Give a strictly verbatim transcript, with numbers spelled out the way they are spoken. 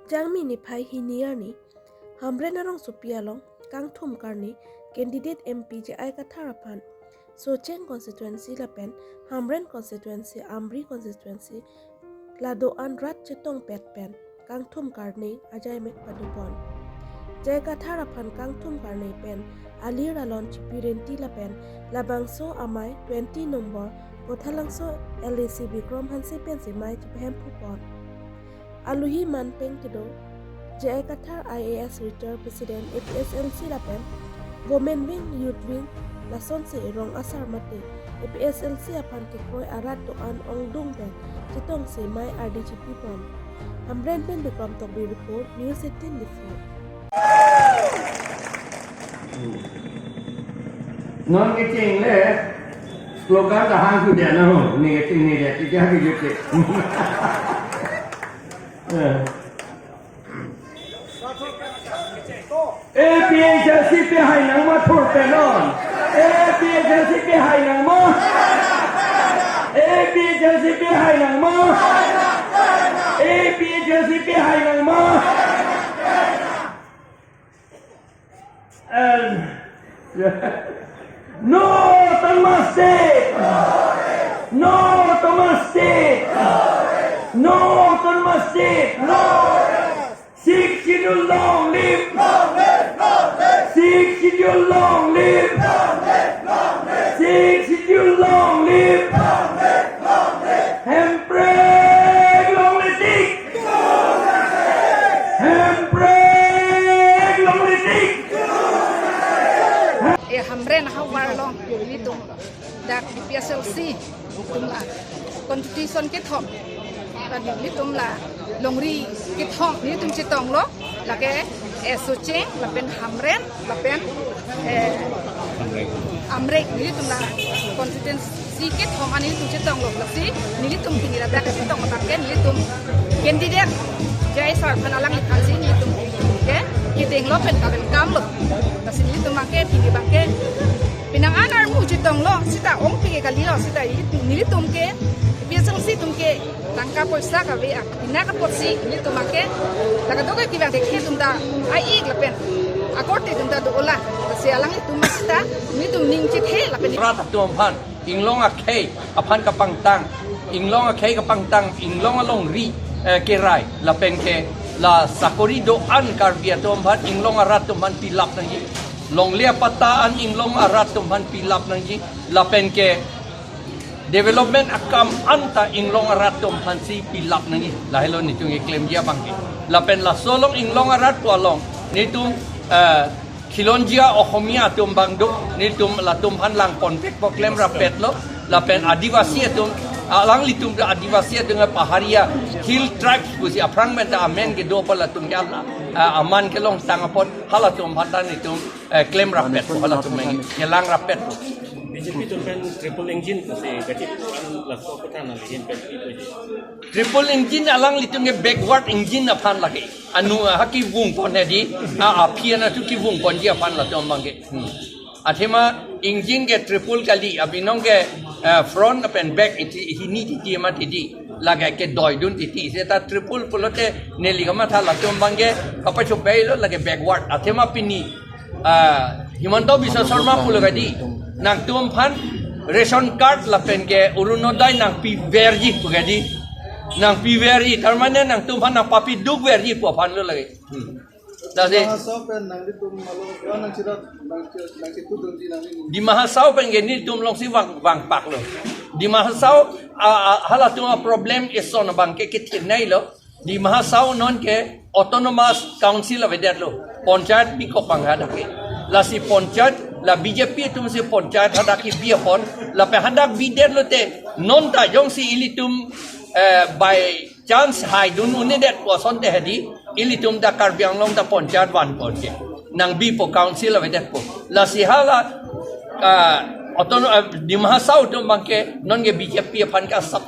Jangmi niphai hini arni Hamren arongsopi along kangthum karne candidate M P J I Kathar aphan Socheng constituency lapen Hamren constituency, Amri constituency la do-an rat chetongpet pen kangthum karne ajaimek padopon. J I Kathar aphan kangthum karne pen alir alon chipirenti lapen labangso amei twenty number Kothalangso L A C Bikram Hanse pensi mei chipahemphupon. Aluhi manpeng kedo J I Kathar I A S retired president A P H L C lapen Women Wing, Youth Wing lasonsi rong asar mate A P H L C aphan kekroi arat do-an ongdung pen chetongsi mei ardi chipipon. Hamren pen Bikram Tokbi report, News eighteen Diphu. Non kecheng le, slogan ta hang sudah na ho, ni kecheng ni dia, tiga hari juti. A P H L C pi hai nangma thurpenon. A P H L C pi hai nangma. A P H L C pi hai nangma. A P H L C pi hai nangma. And no autonomous state. No autonomous state. No autonomous state. Sixth Schedule long live! Long live! Long live! Sixth Schedule long live! Long live! Long live! Sixth Schedule long live! Long live! Long live! Hemprek long live tik! Hemprek long live tik! E Hamren havar along nelitum dak B P H L C atum la constituency kethom, la nelitum la longri kethom nelitum chetonglo, lake e Socheng lapen Hamren lapen e Amrek, nelitum la constituency kethom an nelitum chetonglo, lasi nelitum pini ladak chetong abangke nelitum candidate J I sir aphan, alangliphansi nelitum ke kedenglo pen ka-welcome lo. Lasi nelitum abangke pini abangke penang an armu chetonglo, seta ongpi ke kalilo, seta nelitum ke B P H L C atum ke tangka poisa kave-a, pini apotsi nelitum abangke la kadokave kevang dekhe atum ta a-ik lapen akorte atum ta do-ola. Lasi alanglitum seta nelitum ning chethe lapen rat atum aphan inglong akhei aphan kapangtang, inglong akhei kapangtang, inglong alongri eh, kerai lapen ke la sakori do-an Karbi atum aphan, inglong arat atum aphan pilap nangji, longle apatta an inglong arat atum aphan pilap nangji, lapen ke development akam anta inglong arat atum aphansi pilap nangji, lahelo nelitum keklemji abangke. Lapen laso along inglong arat pu along nelitum eh, Khilonjia Ohomia atum abang do, nelitum latum aphan langponvekpo, klem rappetlo, lapen Adivasi atum, alanglitum ke Adivasi atum ke Paharia Hill Tribes pusi aphrang pen ta amen kedo apot latum ke ala, ah, aman kelongtang apot halatum aphan ta nelitum eh, klem rappetpo, halatum ke kelang rappetpo. B J P atum pen triple engine pusi gachip an laso kothan nangli ahin pen pi puji. Triple engine alanglitum ke backward engine aphan lake. Anu ha kevungpon hedi, a aphi anatthu kevungponji aphan latum abangke. Hmm. Athema engine ke triple kali, abinong ke eh, front lapen back iti hini titi amat titi. Lake kedoidun titi. Seta triple pulote neli kamatha latum abangke kapachobei lo, lake backward. Athema pini ah, Himanta Biswa Sarma pulo kadi, nangtum aphan ration card lapen ke Orunodoi nangpiverji pu kadi, nangpiverji, tar mane nangtum aphan nangpapidukverji pu aphan lo lake. Hmm. Lasi Mahasau pen nanglitum malo, ah, nangchirat, nangchi-, nangchitudunji nangli. Dima Hasao pen ke nelitum alongsi vang, vangpaklo. Dima Hasao ah, ah, halatum aproblem eson abangke kethirneilo. Dima Hasao non ke autonomous council avedetlo, panchayat bikok abang hadak ke. Lasi panchayat la B J P atumsi panchayat hadak kebi apot, lapen hadak bidetlote, non ta jongsi ilitum eh, by chance haidun un-edet pu asonte hedi, ilitum ta Karbi Anglong ta panchayat vanponke, nangbipo, council avedetpo. Lasi hala ah, autono-, ah, Dima Hasao atum abangke non ke B J P aphan ke asap